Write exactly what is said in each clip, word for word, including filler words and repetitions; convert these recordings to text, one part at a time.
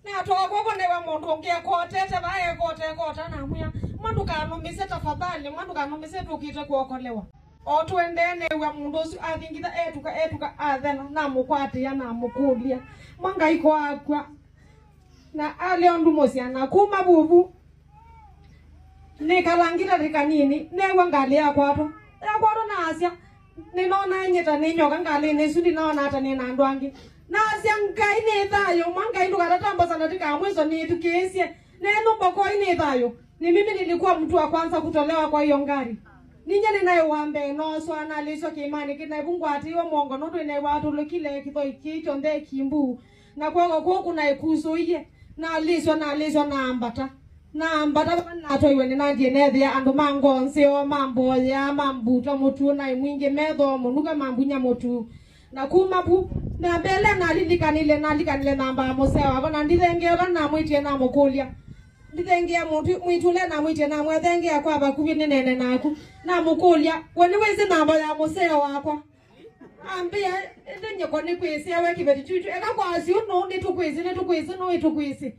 Nĩatwaa kw'oko, neew'a mũndũ ũngĩ ekotete vaa, ekota, ekota, namwĩa, "Mwa ndũkanũmĩsye tafadhali, mwa ndũkanũmĩsye, tũkĩte kũokolewa." O tũendee, neew'a mũndũ ũsu athingitha, etuka, etuka, athela, namũkwatĩĩa, namũkũlya, "Mwa Ngai ko akw'a?" Na alea ũndũ mũsya, na kuma vuvu, nĩkalangile ndatĩka nini, neew'a ngalĩ yakwatwa. Yakwatwa, naasya, "Nĩnoonaa nyie ta nĩ nyoka ngalĩnĩ ĩsu, ndinoona ata nĩ na andũ angĩ." Naasya, "Ngai nĩ thayũ, mwa Ngai ndũkatatambosa ndatĩka ya mwiso, nĩthukĩĩsye. Nĩ nyũmba koi nĩ thayũ." Ni mimi nilikuwa mtu wa kwanza kutolewa kwa hiyo ngari. Ninyie nĩnaĩ wa mbee nooswa, nalĩswa kĩĩmanĩ kĩnaivu, ngwatĩĩwe mũongo nũndũ nĩnaĩwa atũlũkile, kĩthoi kĩĩ kyonthe kĩmbu, na kw'oko kũũ kũnaĩ kusũie. Nalĩswa, nalĩswa, naambata. Naambata vala natwaiwe nĩnandie neethĩa andũ ma ngoo nzeo, mamboyaa, mambuta mũtu naĩ mwingĩ, metho mũnuka, mambunya mũtu. Na kuma vu, na mbele nalilikanile, nalikanile namba ya mũseo wakwa, na ndithengea ũla namwĩtie, namũkũlya. Ndithengea mũndũ, mwĩĩtu ũla namwĩtie, namwĩa, "Thengea kwa vakuvĩ nĩneene naku." Namũkũlya, "We nĩwĩsĩ namba ya mũseo wakwa?" Ambĩa, "Ĩndĩ nyie ko nĩkwĩsĩ we kĩveti kyuchu, eka kwa asyũ nũũ, nĩtũkwĩsĩ, nĩtũkwĩsĩ, nũĩ tũkwĩsĩ."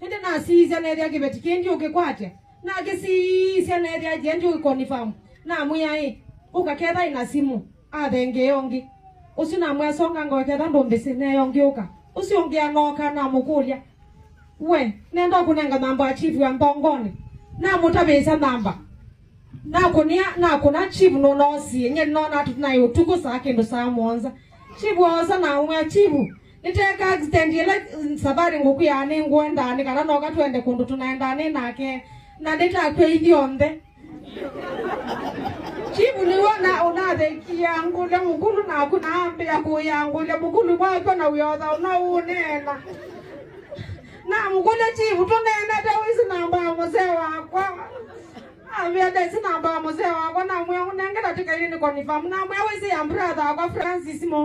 Ĩndĩ nasiisya neethĩa kĩveti kĩĩ ndiũkĩkwatya. Nakĩsiisya neethĩa ndiũkĩkonifam. Namwĩa, "Ĩ, ũka ketha ĩna simũ." Athengee ũngĩ. Ũsu namwĩa, "Songa ngoe ketha ndũmbĩsĩ, neeya ũngĩ ũka." Ũsu ũngĩ anooka, namũkũlya, "We, nenda ũkũnenga namba ya chief wa Nthongonĩ." Namũtavĩĩsya namba. Nakũnĩa, nakũna, chief nũnoosie. Nyie nĩnoona tũtinaĩ ũtukũ saa kĩndũ saa mũonza. Chief oosa namwĩa, "Chief, nĩteeka accident ĩla savarĩ ngũkwĩaa nĩngũendaa, nĩ kana noka twende kũndũ tũnaendaa nĩ nake, na nĩtakw'a ithyonthe." Chief nĩwe na ũnathekie angũlya mũkulu naku, na ambĩa kũya angũlya mũkulu wakw'a na wĩotha ũna ũũneena. Namũkũlya, "Chief, tũneenete, wĩsĩ namba ya mũsee wakwa?" Ambĩa, "Ndesĩ namba ya mũsee wakwa." Namwĩa, "Ũnenge ndatĩka ilĩ nĩ confirm." Namwĩa, "Wĩsĩ ya brother wakwa Francis Mo."